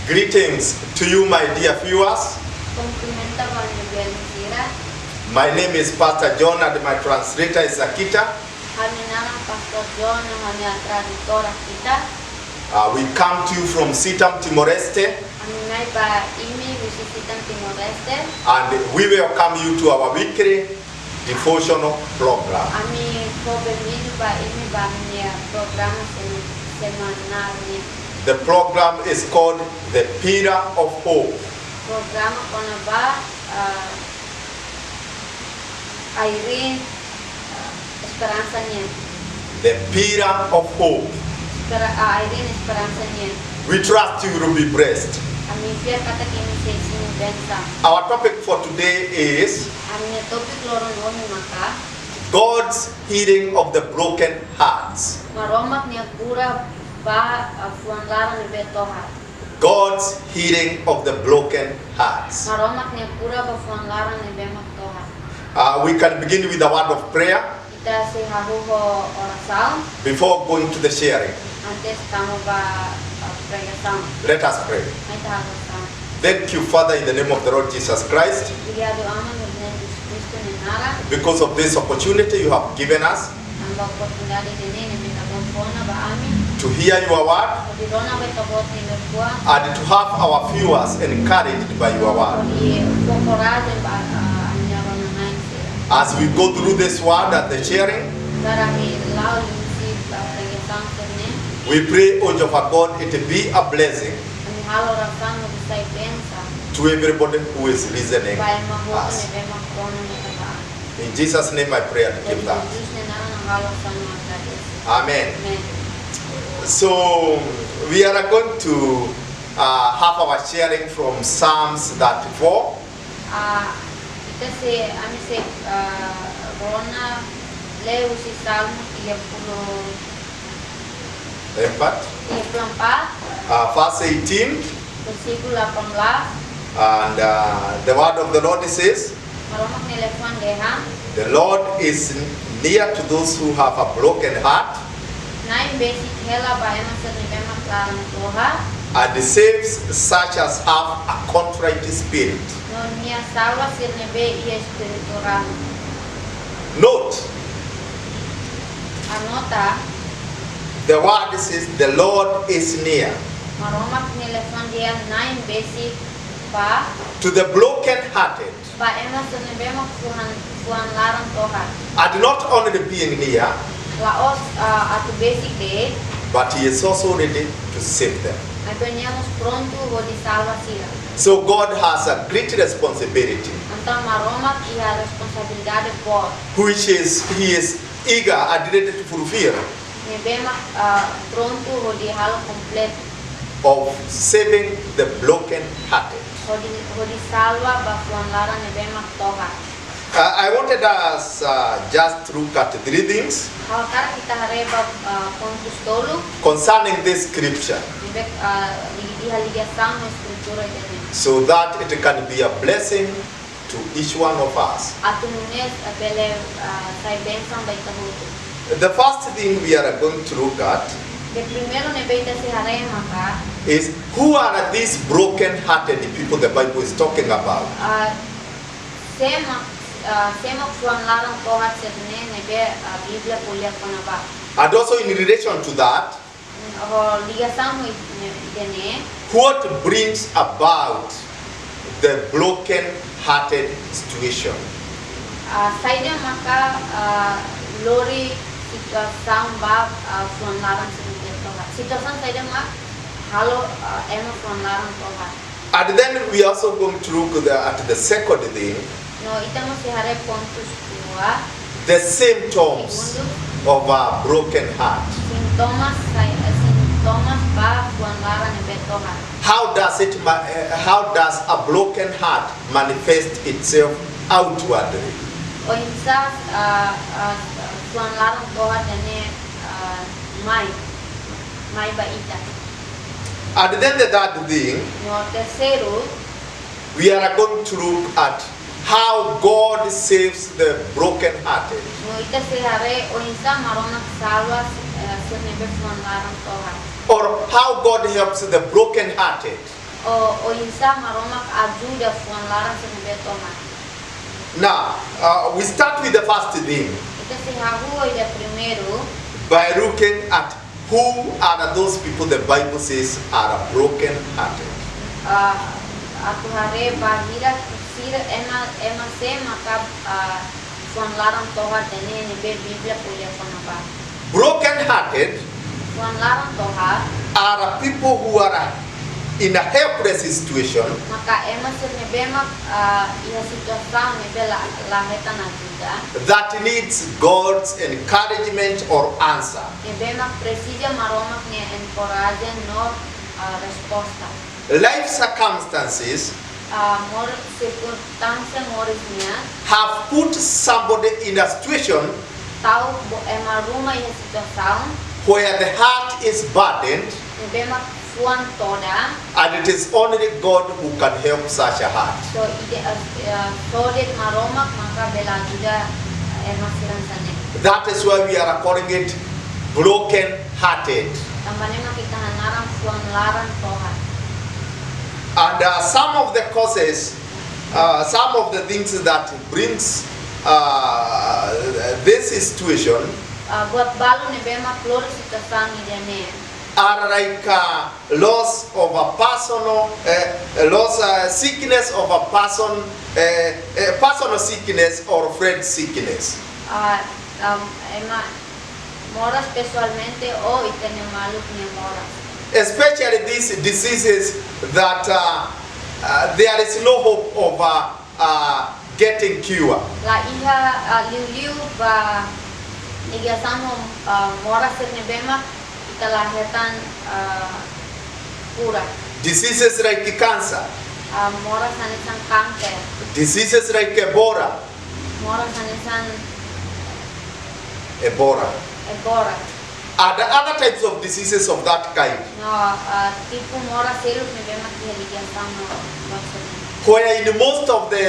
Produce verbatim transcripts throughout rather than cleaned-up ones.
Greetings to you, my dear viewers. Kumprimenta ba ami-nia belun sira. My name is Pastor John and my translator is Akita. Ami naran Pastor John, no ami-nia tradutora Akita. Uh, we come to you from Sitam, Timor-Leste. Ami mai ba imi husi Sitam, Timor-Leste. And we welcome you to our weekly devotional program. Ami fó benvindu ba imi ba ami-nia programa sema-, semanál nian. The program is called The Pillar of Hope. Programa kona-ba, ah, airin, ah, esperansa nian. The Pillar of Hope. Espera-, ah, airin esperansa nian. We trust you will be blessed. Ami fiar katak imi sei simu bensaun. Our topic for today is Ami-nia tópiku loron ohin maka God's healing of the broken hearts. Maromak nia kura ba, ah, fuan laran ne'ebé tohar. God's healing of the broken hearts. Maromak nia kura ba fuan laran ne'ebé mak tohar. Uh, we can begin with a word of prayer. Ita sei hahú ho orasaun. Before going to the sharing, Antes tama ba, ah, pregasaun. Let us pray. Mai ita halo orasaun. Thank you, Father, in the name of the Lord Jesus Christ, Obrigadu, Aman, no Na'i Jesus Kristu nia naran, because of this opportunity you have given us tanba oportunidade ida-ne'e ne'ebé Ita-Boot fó ona ba ami to hear your word hodi rona ba Ita-Boot nia liafuan, and to have our viewers encouraged by your word. Hodi fó korajen ba, ah, ami-nia rona-na'in sira. As we go through this word and the sharing, Bainhira ami la'o liuhusi, ah, pregasaun sira-ne'e, we pray, O Jehovah God, it be a blessing Ami halo orasaun hodi sai bensaun to everybody who is listening ba ema hotu us. Ne'ebé mak rona no tau ba ami. In Jesus' name I pray and give thanks. Iha Jesus nia naran ha'u halo orasaun no agradese. Amen. Amen. So, we are going to, uh, have our sharing from Psalms thirty-four. Ah, ita sei, ami sei, ah, rona lee husi Salmu tiga puluh empat. Tiga puluh empat. Uh, verse eighteen. Versíkulu delapan belas. And, uh, the word of the Lord says, Maromak nia liafuan dehan, "The Lord is near to those who have a broken heart." Na'i besik hela ba ema sira ne'ebé mak laran tohar. And saves such as have a contrite spirit. No nia salva sira ne'ebé iha espíritu ranu. Note, Anota. The word says, "The Lord is near." Maromak nia liafuan dehan Na'i besik ba. To the brokenhearted. Ba ema sira ne'ebé mak fuan, fuan laran tohar. And not only being near, La'ós, ah, atu besik de'it. But he is also ready to save them. Maibé nia mós prontu hodi salva sira. So God has a great responsibility, Entaun Maromak iha responsabilidade boot, which is, he is eager and ready to fulfill, ne'ebé mak, ah, prontu hodi halo kompletu, of saving the brokenhearted. Hodi, hodi salva ba fuan laran ne'ebé mak tohar. Uh, I wanted us, uh, just to look at three things. Ha'u hakarak ita haree ba, ah, pontus tolu concerning this scripture. Ne'ebé, ah, li-, iha ligasaun ho eskritura ida-ne'e. So that it can be a blessing to each one of us. Atu nune'e, ah, bele, ah, sai bensaun ba ita hotu. The first thing we are going to look at Ida primeiru ne'ebé ita sei haree maka is, who are these broken-hearted people the Bible is talking about? Ah, sé mak, ah, sé mak fuan laran tohar sira-ne'e ne'ebé, ah, Bíblia ko'alia kona-ba. And also in relation to that, Ho ligasaun ho i-, ida-ne'e, what brings about the broken-hearted situation? Ah, saida maka, ah, lori situasaun ba, ah, fuan laran sira-ne'e tohar. Situasaun saida mak halo, ah, ema fuan laran tohar. And then we also going to look the, at the second thing. No ita mós sei haree pontus rua. The symptoms Segundu. of a broken heart. Sintomas sai-, eh, sintomas ba fuan laran ne'ebé tohar. How does it ma-, eh, how does a broken heart manifest itself outwardly? Oinsá, ah, ah, fuan laran tohar ida-ne'e, ah, mai, mai ba ita. And then the third thing, No terseiru, we are going to look at how God saves the broken-hearted. No ita sei haree oinsá Maromak salva, eh, sira ne'ebé fuan laran tohar. Or how God helps the broken-hearted. Oinsá Maromak ajuda fuan laran sira ne'ebé to'o mate? Now, uh, we start with the first thing. Ita sei hahú ho ida primeiru. By looking at who are those people the Bible says are broken hearted. Ah, atu haree ba hirak sira, ema, ema sé maka, ah, fuan laran to'o haat ida-ne'e ne'ebé Bíblia ko'alia kona-ba. Broken hearted Fuan laran to'o haat are people who are in a helpless situation maka ema sira ne'ebé mak, ah, iha situasaun ne'ebé la, la hetan ajuda. That needs God's encouragement or answer. Ne'ebé mak presiza Maromak nia enkorajen no, ah, resposta. Life circumstances Ah, mor-, sirkunstánsia moris nian have put somebody in a situation tau bo-, ema ruma iha situasaun where the heart is burdened ne'ebé mak fuan todan. And it is only God who can help such a heart. So, ida, ah, ah, só de'it Maromak maka bele ajuda ema sira hanesan ne'e. That is why we are calling it broken hearted. Tanba ne'e mak ita hanaran fuan laran to'o haat. And uh, some of the causes, uh, some of the things that brings uh, this situation Ah, buat balu ne'ebé mak lori situasaun ida-ne'e. Are like uh, loss of a personal, uh, loss, uh, sickness of a person, uh, uh, personal sickness or friend sickness. Ah, am, ema moras pesoalmente ou ita-nia maluk nia moras. Especially these diseases that uh, uh, there is no hope of uh, uh, getting cure. La iha, ah, liuliu ba ligasaun ho, ah, moras sira ne'ebé mak ita la hetan, ah, kura. Diseases like cancer, Ah, moras hanesan kanker. Diseases like Ebola, Moras hanesan Ebola, Ebola. And other types of diseases of that kind. No, ah, tipu moras seluk ne'ebé mak iha ligasaun ho moras sira-ne'e. Where in most of the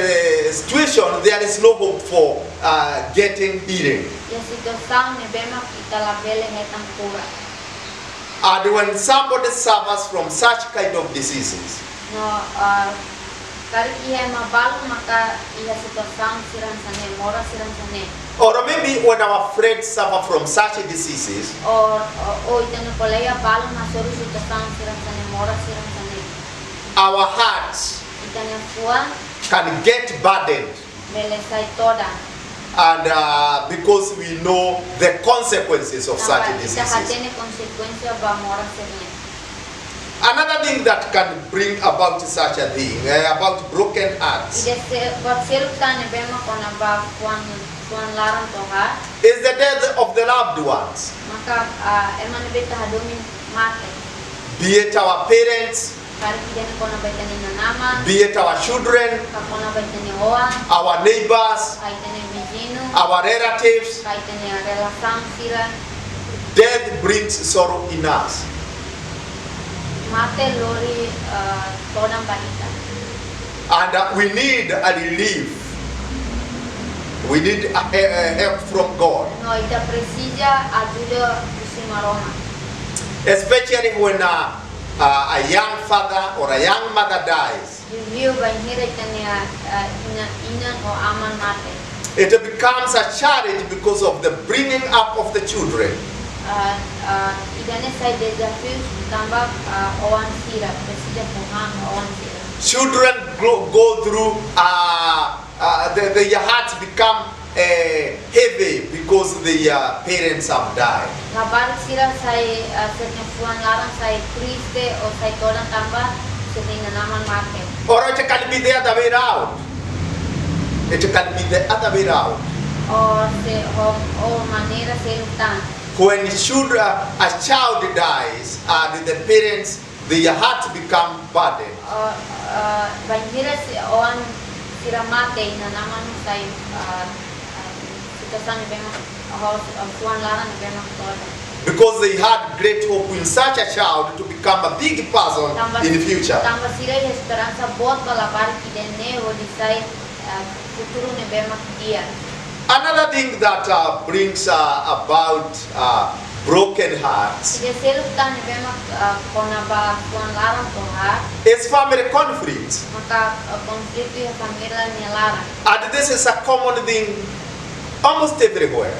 situation there is no hope for uh, getting healing. Iha situasaun ne'ebé mak ita la bele hetan kura. And when somebody suffers from such kind of diseases, No, ah, karik iha ema balu maka iha situasaun sira hanesan ne'e, moras sira hanesan ne'e. Or maybe when our friends suffer from such diseases, Ou, ou, ou ita-nia kolega balu hasoru situasaun sira hanesan ne'e, moras sira hanesan ne'e. Our hearts Ita-nia fuan can get burdened bele sai todan. and uh, because we know the consequences of such Tanba ita diseases. Hatene konsekuénsia ba moras sira-ne'e. Another thing that can bring about such a thing, uh, about broken hearts, Ida se-, buat seluk tan ne'ebé mak kona-ba fuan, fuan laran to'o haat. Is the death of the loved ones. Maka, ah, ema ne'ebé ita hadomi mate. Be it our parents, Karik ida-ne'e kona-ba ita-nia inan-aman. Be it our children, Ka kona-ba ita-nia oan. Our neighbors, Ka ita-nia viziñu. Our relatives. Ka ita-nia relasaun sira. Death brings sorrow in us. Mate lori, ah, todan ba ita. And uh, we need a relief. We need a, a, a help from God. No, ita presiza ajuda husi Maromak. Especially when uh, uh, a young father or a young mother dies. Liuliu bainhira ita-nia, ah, inan, inan ou aman mate. It becomes a challenge because of the bringing up of the children. Ah, ah, ida-ne'e sai dezafiu tanba, ah, oan sira, presiza fó-han oan sira. Children grow, go through, uh, uh, the, their hearts become uh, heavy because their parents have died. Labarik sira sai, ah, sira-nia fuan laran sai triste ou sai todan tanba sira-nia inan-aman mate. Or it can be the other way around. It can be the other way around. Ou se, ou, ou maneira seluk tan. When children, a child dies and the parents, their hearts become burdened. Ah, ah, bainhira se oan sira mate, inan-aman sai, ah, ah, situasaun ne'ebé mak, ah, ah, fuan laran ne'ebé mak todan. Because they had great hope in such a child to become a big person Tanba, in the future. Tanba sira iha esperansa boot ba labarik ida-ne'e hodi sai, ah, futuru ne'ebé mak di'ak. Another thing that uh, brings uh, about uh, broken hearts. Ida seluk tan ne'ebé mak, ah, kona-ba fuan laran tohar. Is family conflict. Maka, ah, konflitu iha família nia laran. And this is a common thing almost everywhere.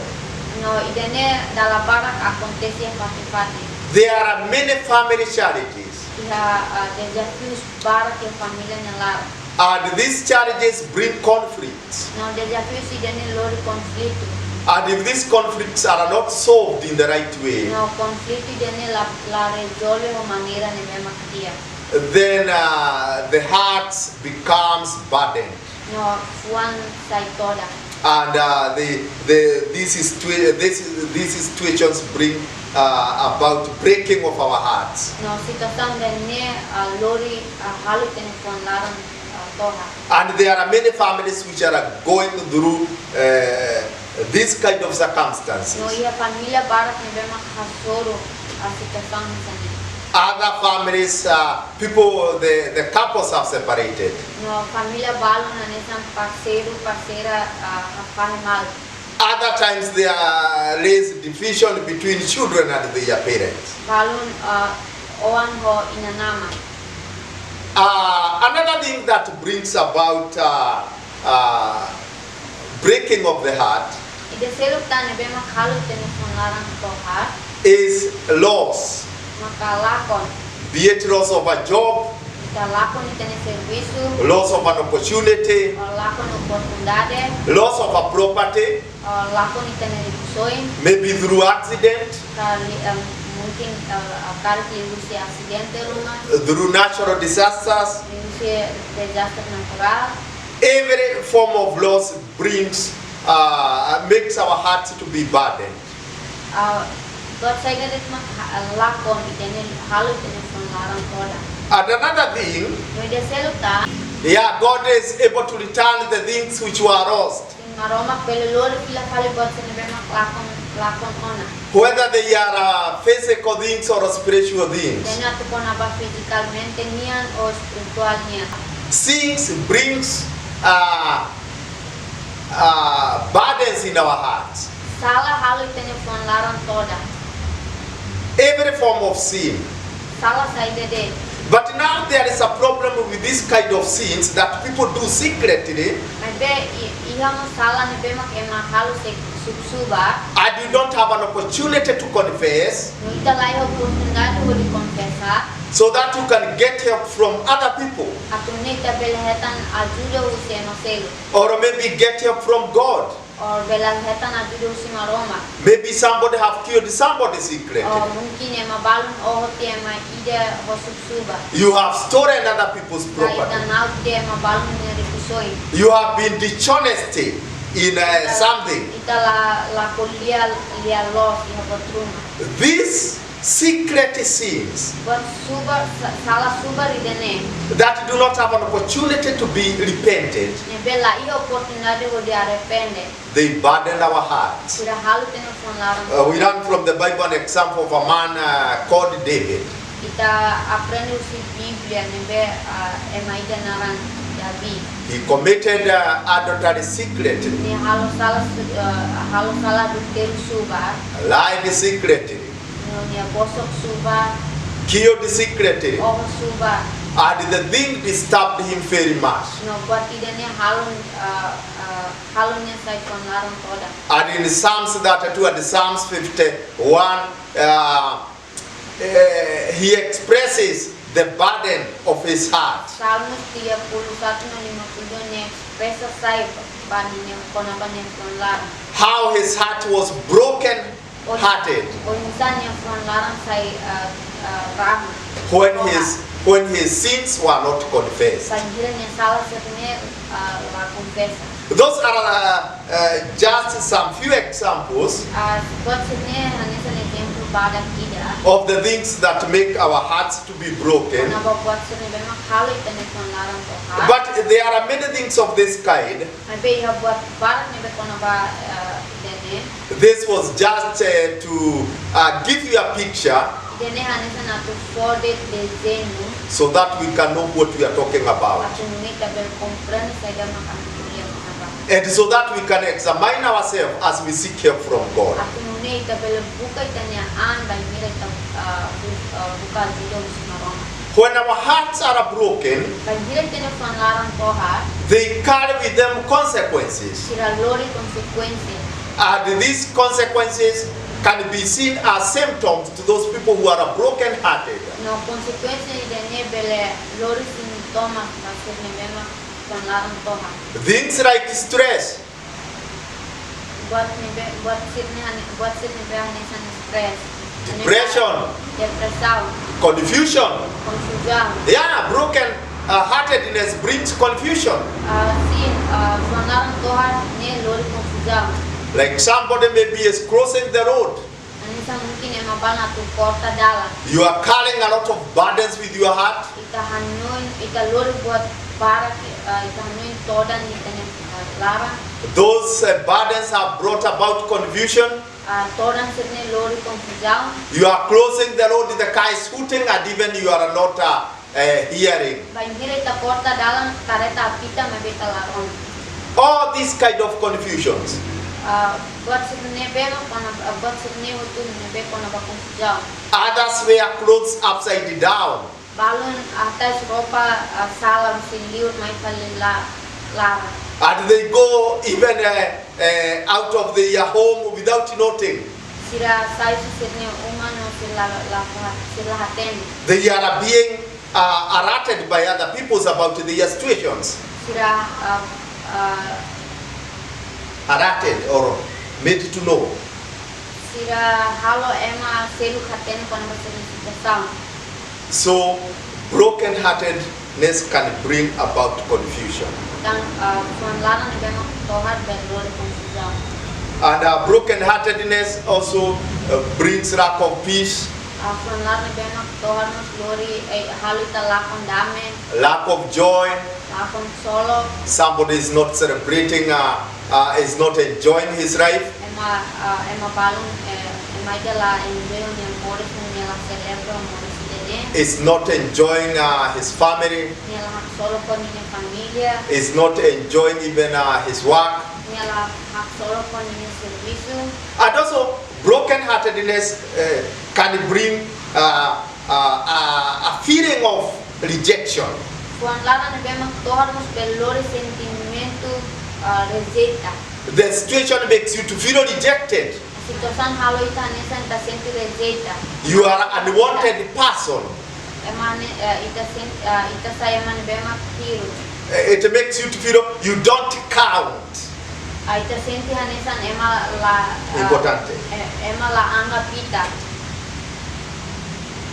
No ida-ne'e dala barak akontese iha fatin-fatin. There are many family challenges. Iha, ah, dezafius barak iha família nia laran. And these challenges bring conflicts. No dezafius ida-ne'e lori konflitu. And if these conflicts are not solved in the right way, No konflitu ida-ne'e la, la rezolve ho maneira ne'ebé mak di'ak. Then, uh, the hearts becomes burdened. No fuan sai todan. And, uh, the, the, this is twi-, this, these situations bring, uh, about breaking of our hearts. No situasaun ida-ne'e, ah, lori, ah, halo ita-nia fuan laran, ah, tohar. And there are many families which are going through, uh, this kind of circumstances. No iha família barak ne'ebé mak hasoru, ah, situasaun hanesan ne'e. Other families, uh, people, the, the couples have separated. No família balun hanesan parseiru, parseira, ah, hafahe malu. Other times there is division between children and their parents. Balun, ah, oan ho inan-aman. Uh, another thing that brings about, uh, uh, breaking of the heart Ida seluk tan ne'ebé mak halo ita-nia fuan laran tohar is loss. Maka lakon. Be it loss of a job, Ita lakon ita-nia servisu. Loss of an opportunity, Ou lakon oportunidade. Loss of a property, Ou lakon ita-nia rikusoin. Maybe through accident, Ka li-, em, mungkin, eh, karik liuhusi asidente ruma. Through natural disasters. Liuhusi dezastre naturál. Every form of loss brings, uh, makes our hearts to be burdened. Ah, buat saida de'it mak ha-, lakon ita-nia, halo ita-nia fuan laran todan. And another thing, No ida seluk tan. Yeah, God is able to return the things which were lost. Maromak bele lori fila fali buat sira ne'ebé mak lakon, lakon ona. Whether they are, uh, physical things or spiritual things. Ida-ne'e atu kona-ba fizikalmente nian ou espirituál nian. Sins brings, uh, uh, burdens in our hearts. Sala halo ita-nia fuan laran todan. Every form of sin. Sala saida de'it. But now there is a problem with this kind of sins that people do secretly. Maibé i-, iha mós sala ne'ebé mak ema halo se-, sub-subar. And you don't have an opportunity to confess. No ita la iha oportunidade hodi konfesa. So that you can get help from other people. Atu nune'e ita bele hetan ajuda husi ema seluk. Or maybe get help from God. Ou bele hetan ajuda husi Maromak. Maybe somebody have killed somebody secretly. Ou mungkin ema balun oho tiha ema ida ho sub-subar. You have stolen other people's property. Ka ita na'ok tiha ema balun nia rikusoin. You have been dishonest in, uh, something. Ita la, la ko'alia lia-loos iha buat ruma. These secret sins Buat subar, sa-, sala subar ida-ne'e. that do not have an opportunity to be repented, Ne'ebé la iha oportunidade hodi arrepende. They burden our hearts. Sira halo ita-nia fuan laran. Uh, we learn from the Bible an example of a man, uh, called David. Ita aprende husi Bíblia ne'ebé, ah, ema ida naran David. He committed, uh, adultery secretly. Nia halo sala su-, ah, halo sala adultériu subar. Lied secretly. Nia, nia bosok subar. Killed secretly. Oho subar. And the thing disturbed him very much. No buat ida-ne'e halo, ah, ah, halo nia sai fuan laran todan. And in Psalms that two and Psalms fifty-one, uh, uh, he expresses the burden of his heart. Salmos tiga puluh satu no lima puluh dua nia espresa sai ba nia, kona-ba nia fuan laran. How his heart was broken hearted. Oinsá nia fuan laran sai, ah, ah, rahu. When his, when his sins were not confessed. Bainhira nia sala sira-ne'e, ah, la konfesa. Those are, uh, uh, just some few examples Ah, buat sira-ne'e hanesan ezemplu badak ida. of the things that make our hearts to be broken. Kona-ba buat sira ne'ebé mak halo ita-nia fuan laran tohar. But there are many things of this kind. Maibé iha buat barak ne'ebé kona-ba, eh, ida-ne'e. This was just, uh, to, uh, give you a picture Ida-ne'e hanesan atu fó de'it dezeñu. so that we can know what we are talking about. Atu nune'e ita bele komprende saida mak ami ko'alia kona-ba. And so that we can examine ourselves as we seek help from God. Atu nune'e ita bele buka ita-nia an bainhira ita ah, bu- ah, buka ajuda husi Maromak. When our hearts are broken, Bainhira ita-nia fuan laran tohar, they carry with them consequences. sira lori konsekuénsia. And these consequences can be seen as symptoms to those people who are broken-hearted. No konsekuénsia ida-ne'e bele lori sintomas ba sira ne'ebé mak fuan laran tohar. Things like stress, Buat ne'ebé, buat sira-ne'e hane-, buat sira ne'ebé hanesan stress. Depression. Depresaun. Confusion. Konfuzaun. Yeah, broken uh, heartedness brings confusion. Ah, sin, ah, fuan laran tohar ne'e lori konfuzaun. Like somebody maybe is crossing the road. Hanesan mungkin ema balu atu korta dalan. You are carrying a lot of burdens with your heart. Ita hanoin, ita lori buat barak, ah, ita hanoin todan ita-nia ah, laran. Those uh, burdens have brought about confusion. Ah, todan sira-ne'e lori konfuzaun. You are crossing the road, the car is hooting, and even you are not uh, uh, hearing. Bainhira ita korta dalan, kareta apita maibé ita la rona. All these kind of confusions. Ah, buat sira ne'ebé mak kona-, ah, buat sira-ne'e hotu ne'ebé kona-ba konfuzaun. Others wear clothes upside down. Balun hatais roupa ah, sala husi liur mai fali la-, laran. And they go even uh, uh, out of their home without noting. Sira sai husi sira-nia uma no sira la, la, sira la hatene. They are being uh, alerted by other peoples about their situations. Sira ah, ah, Alerted or made to know. Sira halo ema seluk hatene kona-ba sira-nia situasaun. So broken-heartedness can bring about confusion. Entaun ah, fuan laran ne'ebé mak tohar bele lori konfuzaun. And uh, broken-heartedness also uh, brings lack of peace. Ah, fuan laran ne'ebé mak tohar mós lori, eh, halo ita lakon dame, Lack of joy. lakon ksolok. Somebody is not celebrating, uh, uh, is not enjoying his life. Ema, ah, ema balun, eh, ema ida la enjoy nia moris, nia la selebra moris ida-ne'e. Is not enjoying uh, his family. Nia la haksolok ho nia família. Is not enjoying even uh, his work. Nia la haksolok ho nia servisu. And also, broken-heartedness uh, can bring uh, uh, uh, a feeling of rejection. Fuan laran ne'ebé mak tohar mós bele lori sentimentu ah, rejeita. The situation makes you to feel rejected. Situasaun halo ita hanesan ita sente rejeita. You are an unwanted person. Ema ne'e, eh, ita sen-, ah, ita sai ema ne'ebé mak hirus. It makes you to feel you don't count. Ah, ita sente hanesan ema la, ah, Importante. eh, ema la anggap ita.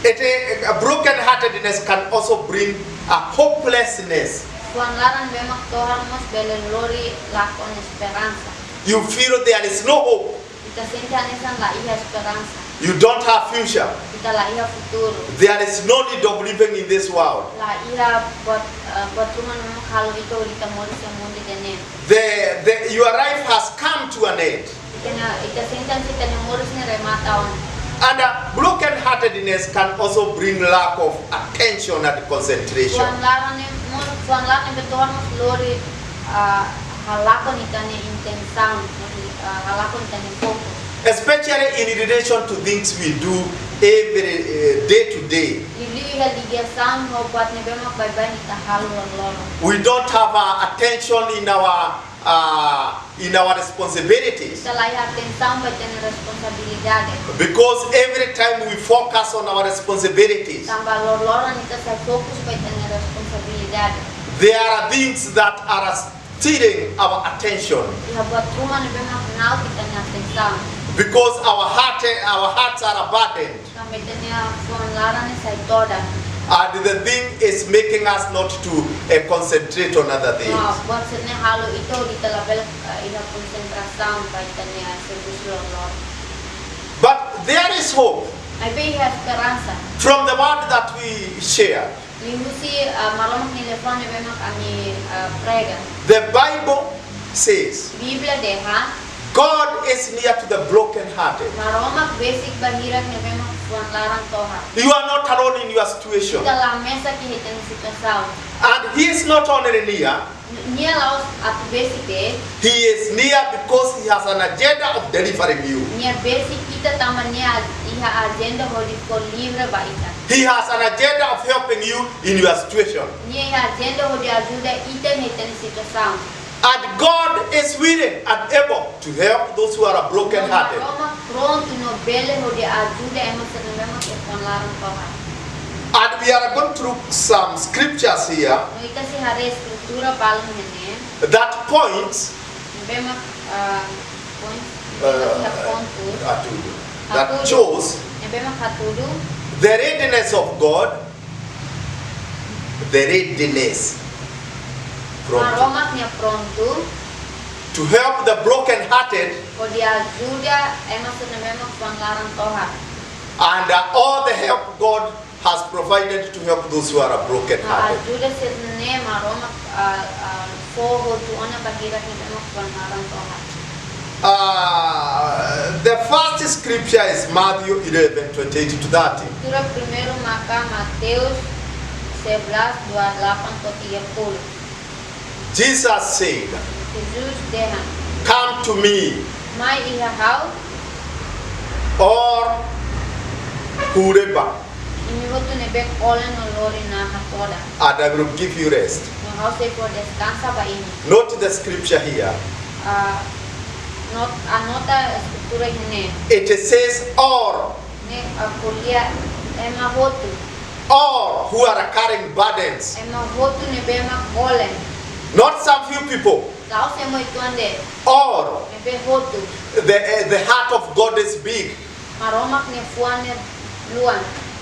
It, a broken-heartedness can also bring a hopelessness. Fuan laran ne'ebé mak tohar mós bele lori lakon esperansa. You feel there is no hope. Ita sente hanesan la iha esperansa. You don't have future. Ita la iha futuru. There is no need of living in this world. La iha buat, eh, buat ruma ne'ebé mak halo ita hodi ita moris iha mundu ida-ne'e. The, the, your life has come to an end. Ita-nia, ita sente hanesan ita-nia moris ne'e remata ona. And uh, broken-heartedness can also bring lack of attention and concentration. Fuan laran ne'e mós, fuan laran ne'ebé tohar mós lori, ah, halakon ita-nia atensaun, ah, halakon ita-nia fokus. Especially in relation to things we do every uh, day to day. Liuliu iha ligasaun ho buat ne'ebé mak baibain ita halo loron-loron. We don't have uh, attention in our uh, in our responsibilities. Ita la iha atensaun ba ita-nia responsabilidade. Because every time we focus on our responsibilities, Tanba loron-loron ita sai fokus ba ita-nia responsabilidade. There are things that are stealing our attention. Iha buat ruma ne'ebé mak na'ok ita-nia atensaun. Because our heart, our hearts are burdened. Tanba ita-nia fuan laran ne'e sai todan. And the thing is making us not to uh, concentrate on other things. Nah, buat sira-ne'e halo ita hodi ita labele, eh, iha konsentrasaun ba ita-nia servisu loron-loron. But there is hope. Maibé iha esperansa. From the word that we share, Liuhusi, ah, Maromak nia liafuan ne'ebé mak ami, ah, prega. The Bible says, Bíblia dehan, God is near to the brokenhearted. Maromak besik ba hirak ne'ebé mak fuan laran tohar. You are not alone in your situation. Ita la mesak iha ita-nia situasaun. And He is not only near, Nia la'ós atu besik de'it. He is near because he has an agenda of delivering you. Nia besik ita tanba nia iha ajenda hodi fó livre ba ita. He has an agenda of helping you in your situation. Nia iha ajenda hodi ajuda ita iha ita-nia situasaun. And God is willing and able to help those who are broken-hearted. Maromak prontu no bele hodi ajuda ema sira ne'ebé mak fuan laran tohar. And we are going through some scriptures here No ita sei haree eskritura balun iha ne'e. That points Ne'ebé mak, ah, points, uh, ne'ebé mak iha pontu. Hatudu. That Hatudu. Shows Ne'ebé mak hatudu. The readiness of God. The readiness. Prontu. Maromak nia prontu. To help the broken-hearted. Hodi ajuda ema sira ne'ebé mak fuan laran tohar. And uh, all the help God has provided to help those who are No broken-hearted. ajuda sira-ne'e Maromak, ah, ah, fó hotu ona ba hirak ne'ebé mak fuan laran tohar. Uh, the first scripture is Matthew eleven twenty-eight to thirty. Eskritura primeiru maka Mateus sebelas dua puluh delapan to'o tiga puluh. Jesus said, Jesus dehan, "Come to me, Mai iha ha'u, all who labor, imi hotu ne'ebé kolen no lori naha todan. And I will give you rest." No ha'u sei fó deskansa ba imi. Note the scripture here. Ah, not, anota eskritura iha ne'e. It says all, Ne'e, ah, ko'alia ema hotu. All who are carrying burdens. Ema hotu ne'ebé mak kolen. Not some few people. La'ós ema uitoan de'it. All. Ne'ebé hotu. The, uh, the heart of God is big. Maromak nia fuan ne'e luan.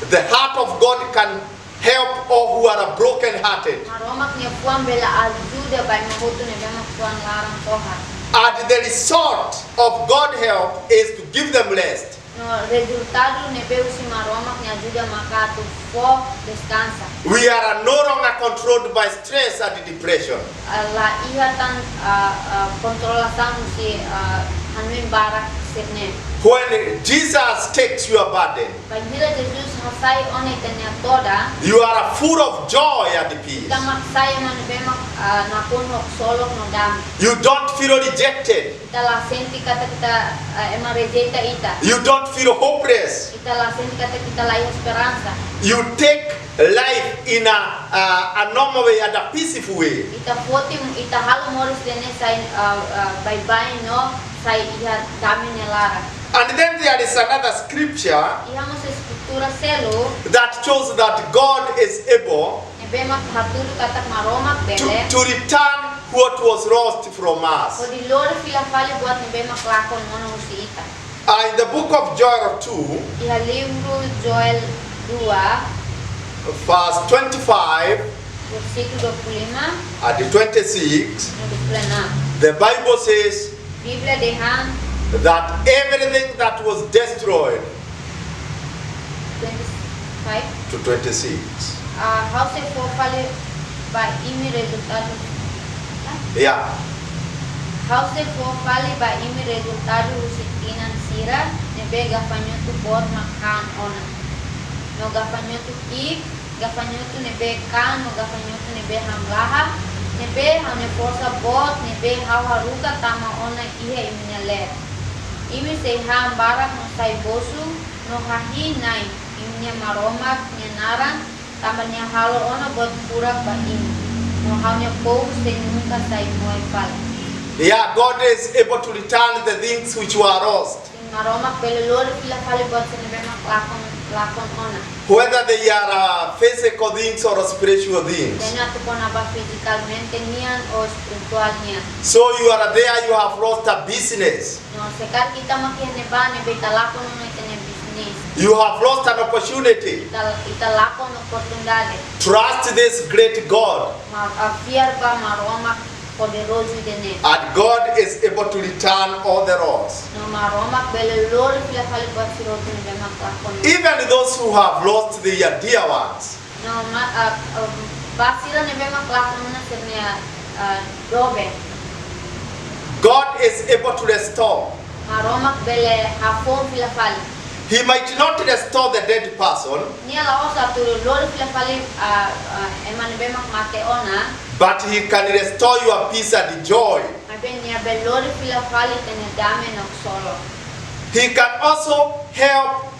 The heart of God can help all who are broken-hearted. Maromak nia fuan bele ajuda ba ema hotu ne'ebé mak fuan laran tohar. And the result of God help is to give them rest. No rezultadu ne'ebé husi Maromak nia ajuda maka atu fó deskansa. We are no longer controlled by stress and depression. Ah, la iha tan, ah, ah, kontrolasaun husi, ah, hanoin barak sira-ne'e. When Jesus takes your burden, Bainhira Jesus hasai ona ita-nia todan, you are full of joy and peace. Ita mak sai ema ne'ebé mak, ah, nakonu ho ksolok no dame. You don't feel rejected. Ita la sente katak ita, ah, ema rejeita ita. You don't feel hopeless. Ita la sente katak ita la iha esperansa. You take life in a, a, a normal way and a peaceful way. Ita foti, ita halo moris ida-ne'e sai, ah, ah, baibain no sai iha dame nia laran. And then there is another scripture Iha mós eskritura seluk that shows that God is able ne'ebé mak hatudu katak Maromak to, bele to return what was lost from us. hodi lori fila fali buat ne'ebé mak lakon ona husi ita. Uh, in the book of Joel two, Iha livru Joel dua, verse twenty-five versíkulu dua puluh lima and twenty-six, no dua puluh enam. The Bible says Bíblia dehan that everything that was destroyed twenty-five. To twenty-six. Ah, ha'u sei fó fali ba imi rezultadu. Ah? Yeah. Ha'u sei fó fali ba imi rezultadu husi tinan sira ne'ebé gafañotu boot mak han ona. No gafañotu ki'ik, gafañotu ne'ebé kaan, no gafañotu ne'ebé hamlaha, ne'ebé ha'u-nia forsa boot, ne'ebé ha'u haruka tama ona iha imi-nia leet. Imi sei han barak no sai bosu, no hahi'i Na'i, imi-nia Maromak nia naran, tanba nia halo ona buat furak ba imi. No ha'u-nia povu sei nunka sai moe fali. Yeah, God is able to return the things which were lost. Sin, Maromak bele lori fila fali buat sira ne'ebé mak lakon, lakon ona. Whether they are uh, physical things or spiritual things. Ida-ne'e atu kona-ba fizikalmente nian ou espirituál nian. So you are there, you have lost a business. No, se karik ita mak iha ne'ebá ne'ebé ita lakon ona ita-nia bisnis. You have lost an opportunity. Ita, ita lakon oportunidade. Trust this great God. Mas fiar ba Maromak poderozu ida-ne'e. And God is able to return all the loss. No Maromak bele lori fila fali buat sira hotu ne'ebé mak lakon. Even those who have lost their dear ones. No, ma, ah, ah, ba sira ne'ebé mak lakon ona sira-nia, ah, doben. God is able to restore. Maromak bele hafoun fila fali. He might not restore the dead person, Nia la'ós atu lori fila fali, ah, ah, ema ne'ebé mak mate ona, but he can restore your peace and joy. Maibé nia bele lori fila fali ita-nia dame no ksolok. He can also help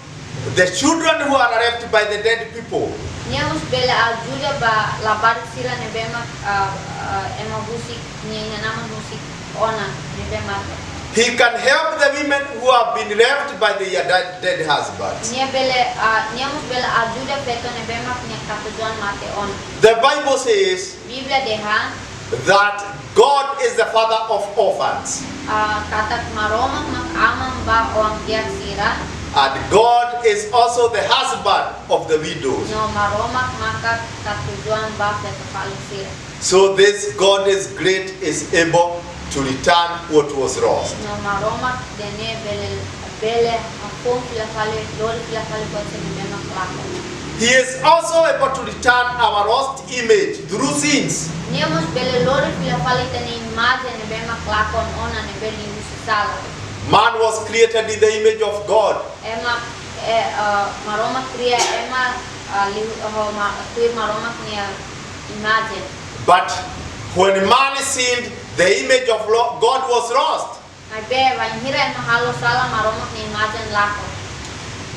the children who are left by the dead people. Nia mós bele ajuda ba labarik sira ne'ebé mak, ah, ah, ema husik, nia inan-aman husik ona ne'ebé mate. He can help the women who have been left by their dead, dead husbands. Nia bele, ah, nia mós bele ajuda feto ne'ebé mak nia katuas-oan mate ona. The Bible says Bíblia dehan that God is the father of orphans. Ah, katak Maromak mak aman ba oan-kiak sira. And God is also the husband of the widows. No Maromak maka katuas-oan ba feto faluk sira. So this God is great, is able to return what was lost. No Maromak ida-ne'e bele, bele hafoun fila fali, lori fila fali buat sira ne'ebé mak lakon. He is also able to return our lost image through sins. Nia mós bele lori fila fali ita-nia imajen ne'ebé mak lakon ona ne'ebé liuhusi sala. Man was created in the image of God. Ema, eh, ah, Maromak kria ema, ah, liu-, ho ma-, tuir Maromak nia imajen. But when man sinned, the image of lo-, God was lost. Maibé bainhira ema halo sala, Maromak nia imajen lakon.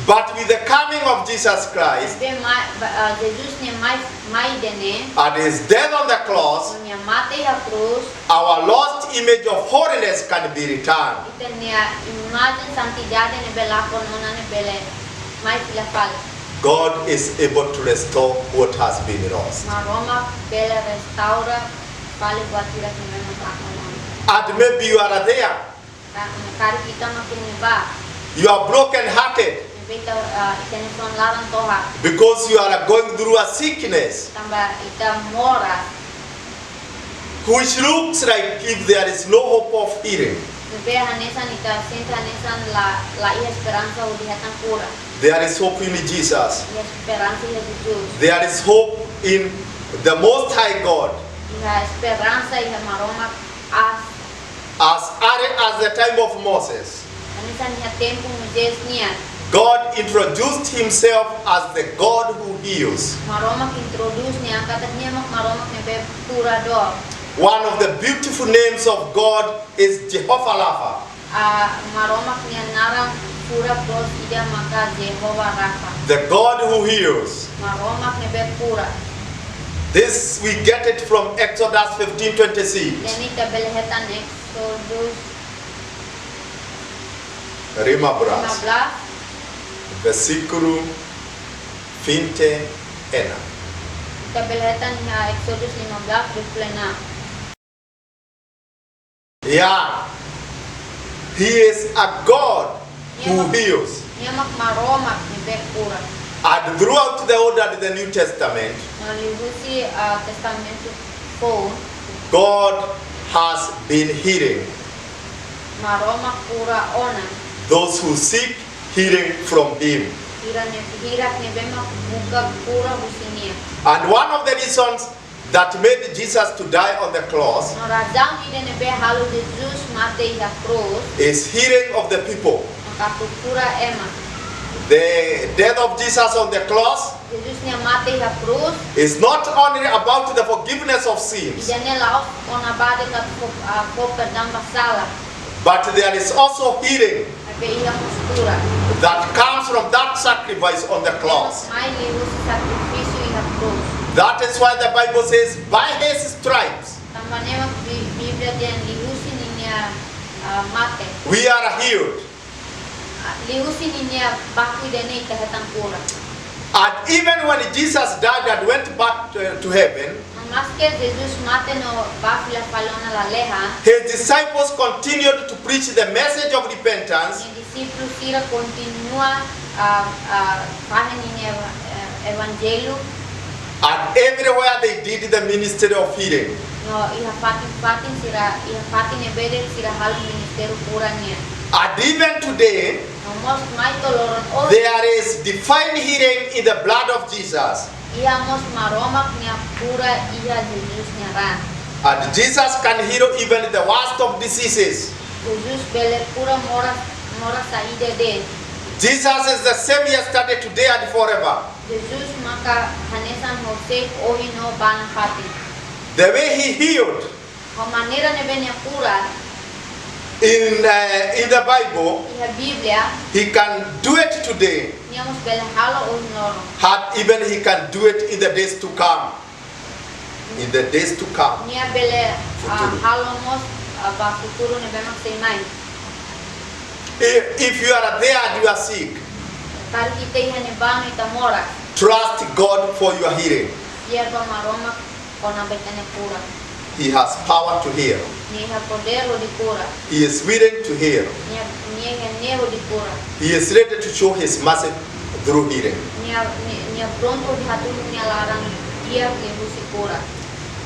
But with the coming of Jesus Christ Maibé mai, ba, ah, Jesus nia mai, mai ida-ne'e, and his death on the cross, no nia mate iha krús, our lost image of holiness can be returned. Ita-nia imajen santidade ne'ebé lakon ona ne'e bele mai fila fali. God is able to restore what has been lost. Maromak bele restaura fali buat sira ne'ebé mak lakon ona. And maybe you are there. Ka-, karik ita mak iha ne'ebá. You are broken hearted. Maibé ita, ah, ita-nia fuan laran tohar. Because you are going through a sickness. Tanba ita moras. Which looks like if there is no hope of healing. Maibé hanesan ita sente hanesan la, la iha esperansa hodi hetan kura. There is hope in Jesus. Iha esperansa iha Jesus. There is hope in the Most High God. Iha esperansa iha Maromak aas. As early as the time of Moses, Hanesan iha tempu Moisés nian. God introduced himself as the God who heals. Maromak introdús nia an katak nia mak Maromak ne'ebé kuradór. One of the beautiful names of God is Jehovah Rapha. Ah, Maromak nia naran furak loos ida maka Jehovah Rapha. The God who heals. Maromak ne'ebé kura. This we get it from Exodus fifteen twenty-six. Ida-ne'e ita bele hetan Éxodo Rimablas. Rimablas. Versíkulu vinte e enam. Ita bele hetan iha Éxodo rimablas, dua puluh enam. Yeah. He is a God who heals. Nia mak, nia mak Maromak ne'ebé kura. And throughout the Old and the New Testament, No liuhusi, ah, Testamentu Foun, God has been healing Maromak kura ona those who seek healing from him. Hirak ne'e, hirak ne'ebé mak buka kura husi nia. And one of the reasons that made Jesus to die on the cross No razaun ida ne'ebé halo Jesus mate iha krús is healing of the people. Maka atu kura ema. The death of Jesus on the cross Jesus nia mate iha krús is not only about the forgiveness of sins, ida-ne'e la'ós kona-ba de'it atu fó, ah, fó perdaun ba sala. But there is also healing Maibé iha mós kura that comes from that sacrifice on the cross. Mai liuhusi sakrifísiu iha krús. That is why the Bible says, "By his stripes." Tanba ne'e mak Bí-, Bíblia dehan liuhusi ninia, ah, mate. We are healed. Ah, liuhusi ninia baku ida-ne'e ita hetan kura. And even when Jesus died and went back to, to heaven, No maske Jesus mate no bá fila fali ona lalehan, his disciples continued to preach the message of repentance. Nia dixípulu sira kontinua, ah, ah, fahe ninia eva-, eh, evanjellu. And everywhere they did the ministry of healing. No iha fatin-fatin sira, iha fatin ne'ebé de'it sira halo ministériu kura nian. And even today, No mós mai to'o loron ohin, there is divine healing in the blood of Jesus. Iha mós Maromak nia kura iha Jesus nia raan. And Jesus can heal even the worst of diseases. Jesus bele kura moras, moras saida de'it. Jesus is the same yesterday, today, and forever. Jesus maka hanesan horiseik, ohin no ba nafatin. The way he healed Ho maneira ne'ebé nia kura in, uh, in the Bible, iha Bíblia, he can do it today. Nia mós bele halo ohin loron. Had even he can do it in the days to come. In the days to come. Nia bele, ah, futuru, halo mós, ah, ba futuru ne'ebé mak sei mai. If, if you are there and you are sick, karik ita iha ne'ebá no ita moras, trust God for your healing. Fiar ba Maromak kona-ba ita-nia kura. He has power to heal. Nia iha podér hodi kura. He is willing to heal. Nia, nia iha ne'e hodi kura. He is ready to show his mercy through healing. Nia, nia, nia prontu hodi hatudu nia laran di'ak liuhusi kura.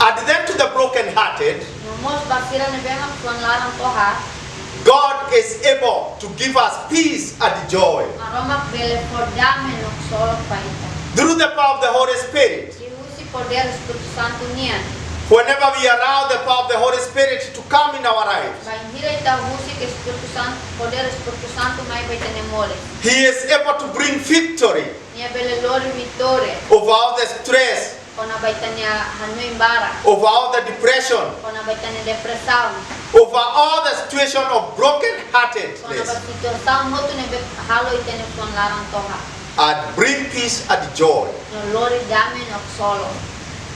And then to the brokenhearted, no mós ba sira ne'ebé mak fuan laran tohar, God is able to give us peace and joy. Maromak bele fó dame no ksolok ba ita. Through the power of the Holy Spirit. Liuhusi podér Espíritu Santu nian. Whenever we allow the power of the Holy Spirit to come in our lives, Bainhira ita husik Espíritu Santu, podér Espíritu Santu mai ba ita-nia moris, He is able to bring victory nia bele lori vitória over all the stress, kona-ba ita-nia hanoin barak, over all the depression, kona-ba ita-nia depresaun, over all the situation of brokenheartedness, kona-ba situasaun hotu ne'ebé halo ita-nia fuan laran tohar, and bring peace and joy. No lori dame no ksolok.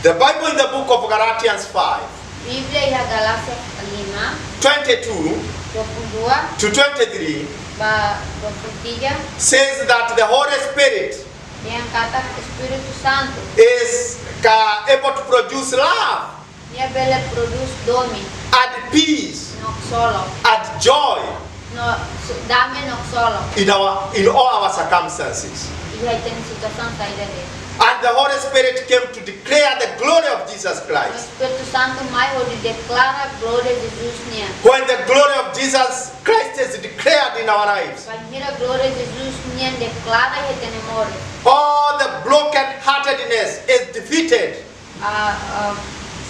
The Bible in the book of Galatians five, Bíblia iha Galásia lima, twenty-two dua puluh dua to twenty-three ba dua puluh tiga, says that the Holy Spirit dehan katak Espíritu Santu is ca-, able to produce love, nia bele prodús domin, and peace, no ksolok, and joy, no su-, dame no ksolok, in our, in all our circumstances. Iha ita-nia situasaun saida de'it. And the Holy Spirit came to declare the glory of Jesus Christ. Espíritu Santu mai hodi deklara glória Jesus nian. When the glory of Jesus Christ is declared in our lives, Bainhira glória Jesus nian deklara iha ita-nia moris, all the brokenheartedness is defeated. Ah, ah,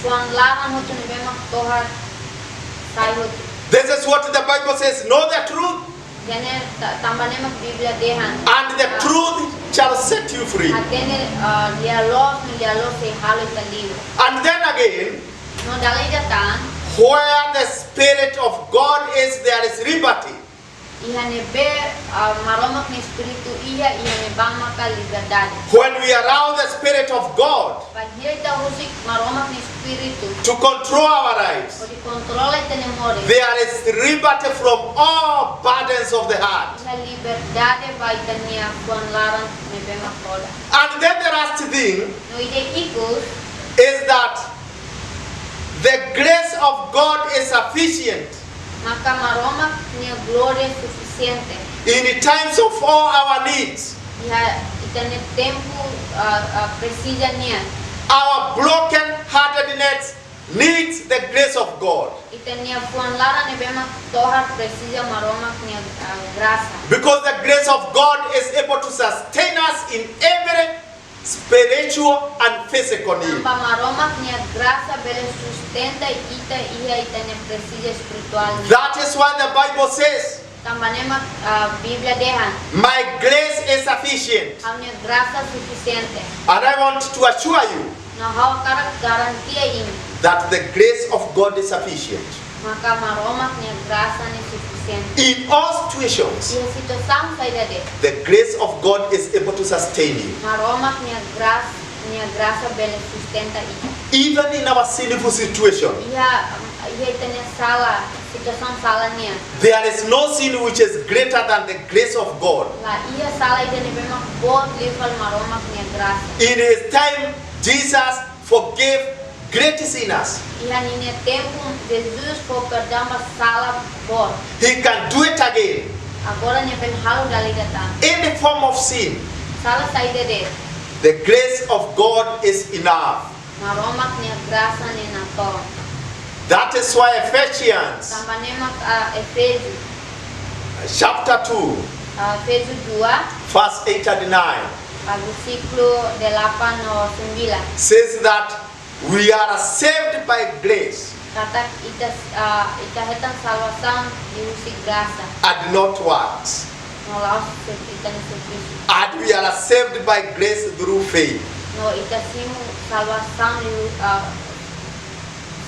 fuan laran hotu ne'ebé mak tohar sai hotu. This is what the Bible says, "Know the truth." Ida-ne'e ta-, tanba ne'e mak Bíblia dehan, "And the ah, truth shall set you free." Hatene, ah, lia-loos, no lia-loos sei halo ita livre. And then again, no dala ida tan, "Where the Spirit of God is, there is liberty." Iha ne'ebé, ah, Maromak nia Espíritu iha, iha ne'ebá maka liberdade. When we allow the Spirit of God Bainhira ita husik Maromak nia Espíritu to control our lives, hodi kontrola ita-nia moris, there is liberty from all burdens of the heart. Iha liberdade ba ita-nia fuan laran ne'ebé mak kodak. And then the last thing, no ida ikus, is that the grace of God is sufficient. Maka Maromak nia glória sufisiente. In the times of all our needs, iha ita-nia tempu, ah, ah, presiza nian. Our broken-heartedness needs the grace of God. Ita-nia fuan laran ne'ebé mak tohar presiza Maromak nia, ah, grasa. Because the grace of God is able to sustain us in every spiritual and physical need. Tanba Maromak nia grasa bele sustenta ita iha ita-nia presiza espirituál nian. That is why the Bible says, Tanba ne'e mak, ah, Bíblia dehan, "My grace is sufficient." Ha'u-nia grasa sufisiente. And I want to assure you, No ha'u hakarak garantia imi, that the grace of God is sufficient. Maka Maromak nia grasa ne'e sufisiente. In all situations, Iha situasaun saida de'it, the grace of God is able to sustain you. Maromak nia gras-, nia grasa bele sustenta ita. Even in our sinful situation, Iha, iha ita-nia sala, situasaun sala nian, there is no sin which is greater than the grace of God. La iha sala ida ne'ebé mak boot liu fali Maromak nia grasa. In his time, Jesus forgave great sinners. Iha ninia tempu, Jesus fó perdaun ba sala boot. He can do it again. Agora nia bele halo dala ida tan. Any form of sin, Sala saida de'it, the grace of God is enough. Maromak nia grasa ne'e natoon. That is why Ephesians Tanba ne'e mak, ah, Efésiu, chapter two, ah, Efésiu dua, verse eight and nine, ah, versíkulu delapan no sembilan, says that we are saved by grace, katak ita, ah, ita hetan salvasaun liuhusi grasa, and not works. No la'ós se-, ita-nia servisu. And we are saved by grace through faith. No ita simu salvasaun liu, ah,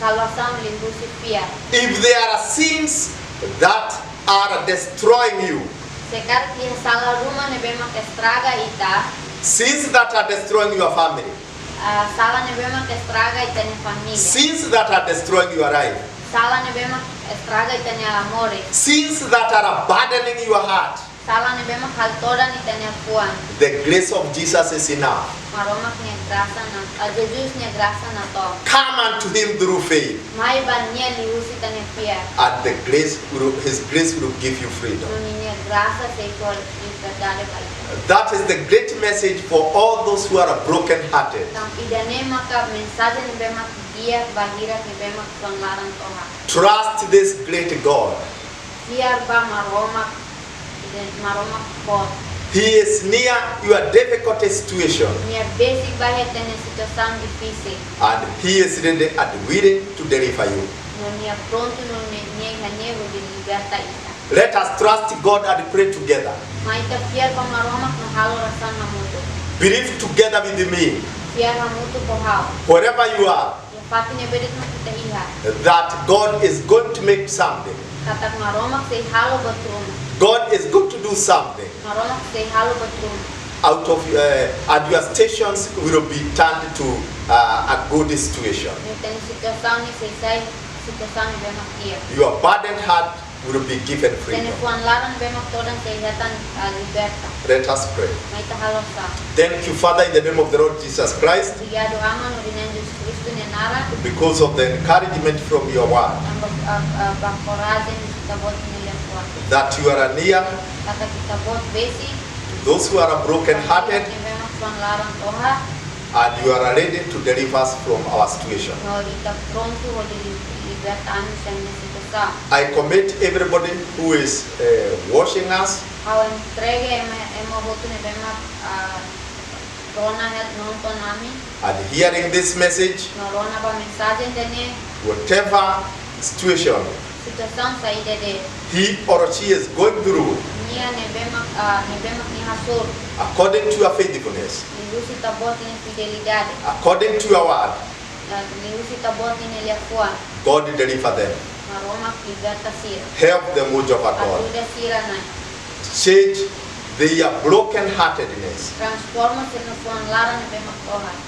salvasaun liuhusi fiar. If there are sins that are destroying you, Se karik iha sala ruma ne'ebé mak estraga ita, sins that are destroying your family, ah, sala ne'ebé mak estraga ita-nia família. Sins that are destroying your life, Sala ne'ebé mak estraga ita-nia moris. Sins that are burdening your heart, Sala ne'ebé mak halo todan ita-nia fuan. The grace of Jesus is enough. Maromak nia grasa na, ah, Jesus nia grasa natoon. Come unto him through faith. Mai ba nia liuhusi ita-nia fiar. And the grace will, his grace will give you freedom. No nia grasa sei fó liberdade ba ita. That is the great message for all those who are broken hearted. Entaun ida-ne'e maka mensajen ne'ebé mak di'ak ba hirak ne'ebé mak fuan laran to'o haat. Trust this great God. Fiar ba Maromak, ida Maromak boot. He is near your difficult situation. Nia besik ba ita-nia situasaun difisil. And he is ready and willing to deliver you. No nia prontu no nia, nia iha ne'e hodi liberta ita. Let us trust God and pray together. Mai ita fiar ba Maromak no halo orasaun hamutuk. Believe together with me. Fiar hamutuk ho ha'u. Wherever you are, Iha fatin ne'ebé de'it mak ita iha. That God is going to make something. Katak Maromak sei halo buat ruma. God is going to do something. Maromak sei halo buat ruma. Out of uh, and your situations will be turned to uh, a good situation. Ita-nia situasaun ne'e sei sai situasaun ne'ebé mak di'ak. Your burdened heart will be given Ita-nia freedom. fuan laran ne'ebé mak todan sei hetan, ah, liberta. Let us pray. Mai ita halo orasaun. Thank you, Father, in the name of the Lord Jesus Christ, Obrigadu, Aman, hodi Na'i Jesus Kristu nia naran. Because of the encouragement from your word, Tanba, ah, ah, ba korajen husi Ita-Boot nia liafuan. That you are near Katak Ita-Boot besik to those who are broken-hearted, ne'ebé mak fuan laran to'o haat. And you are ready to deliver us from our situation. No Ita prontu hodi li-, liberta ami husi ami-nia situasaun. I commit everybody who is uh, watching us Ha'u entrega ema, ema hotu ne'ebé mak, ah, rona hela nonton ami. and hearing this message, No rona ba mensajen ida-ne'e. Whatever situation Situasaun saida de'it. He or she is going through, Nia ne'ebé mak, ah, ne'ebé mak nia hasoru. According to your faithfulness, Liuhusi Ita-Boot nia fidelidade. According to your word, Ah, liuhusi Ita-Boot nia liafuan. God deliver them. Maromak liberta sira. Help them, O Jehovah God. Ajuda sira, Na'i. Change their broken-heartedness Transforma sira-nia fuan laran ne'ebé mak to'o haat.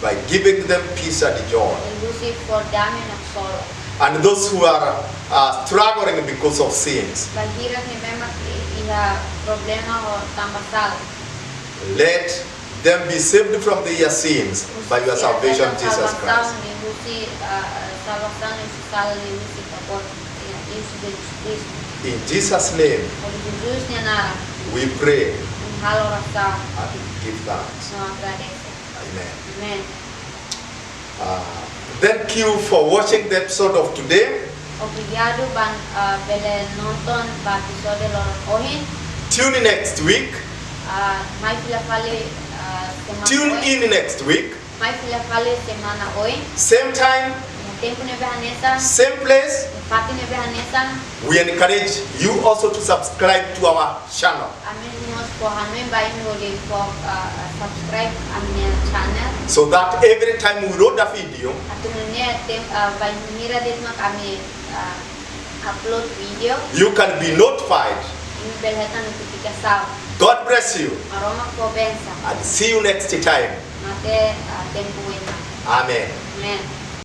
by giving them peace and joy. Liuhusi fó dame no ksolok. And those who are uh, struggling because of sins, Ba hirak ne'ebé mak iha problema ho tanba sala. Let them be saved from their sins by your salvation, Jesus Christ. Liuhusi, ah, salvasaun husi sala liuhusi Ita-Boot, liuhusi Jesus Kristu. In Jesus' name, Hodi Jesus nia naran. We pray Ami halo orasaun. And give thanks. No agradese. Amen. Amen. Uh, thank you for watching the episode of today. Obrigadu ba, ah, bele nonton ba episode loron ohin. Tune in next week. Ah, mai fila fali, ah, semana Tune oin. In next week. Mai fila fali semana oin. Same time, Iha tempu ne'ebé hanesan. Same place. Iha fatin ne'ebé hanesan. We encourage you also to subscribe to our channel Ami mós fó hanoin ba imi hodi fó, ah, subscribe ami-nia channel. So that every time we load a video, Atu nune'e tem, ah, bainhira de'it mak ami, ah, upload video. You can be notified. Imi bele hetan notifikasaun. God bless you. Maromak fó bensaun. And see you next time. Até, ah, tempu oin. Amen. Amen.